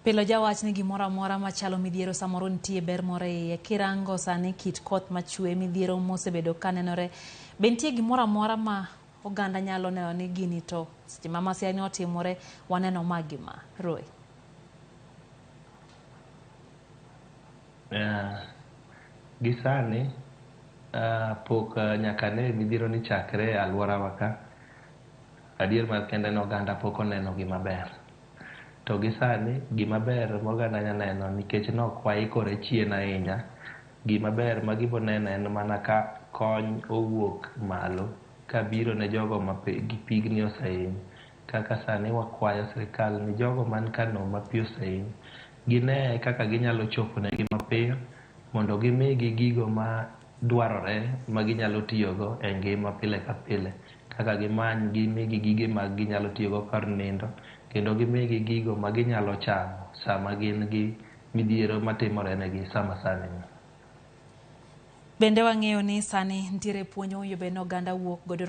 Pile jawach ni gimoro amora machalo midhiero samoro nitie ber moro e iye. Kirango sani kit koth machwe, midhiero mosebedo kanenore, be nitie gimoro amora ma oganda nyalo neno ni gini to seche ma masira ni otimore waneno ma gi ma? Roy. Gi sani pok nyaka ne midhiero ni chakre e alworawa ka, adier mar kende ni oganda pok oneno gima ber. To gi sani gima ber ma oganda nya neno nikech nok waikore chien ahinya, gima ber ma gibo neno en mana ka kony owuok malo kabiro ne jogo ma pigni osehiny. Kaka sani wakwayo sirikal ni jogo man kano ma pi osehiny, gine kaka ginyalo chopo negi mapiyo mondo gimigi gigo ma dwarore ma ginyalo tiyogo e ngima pile ka pile. Kaka gimany gimigi gige ma ginyalo tiyogo kar nindo, kendo gimigi gigo ma ginyalo chamo sama gin gi midhiero matimore negi sama sani ni. Bende wang'eyo ni sani nitiere puonj mowinjo bed ni oganda wuok godo.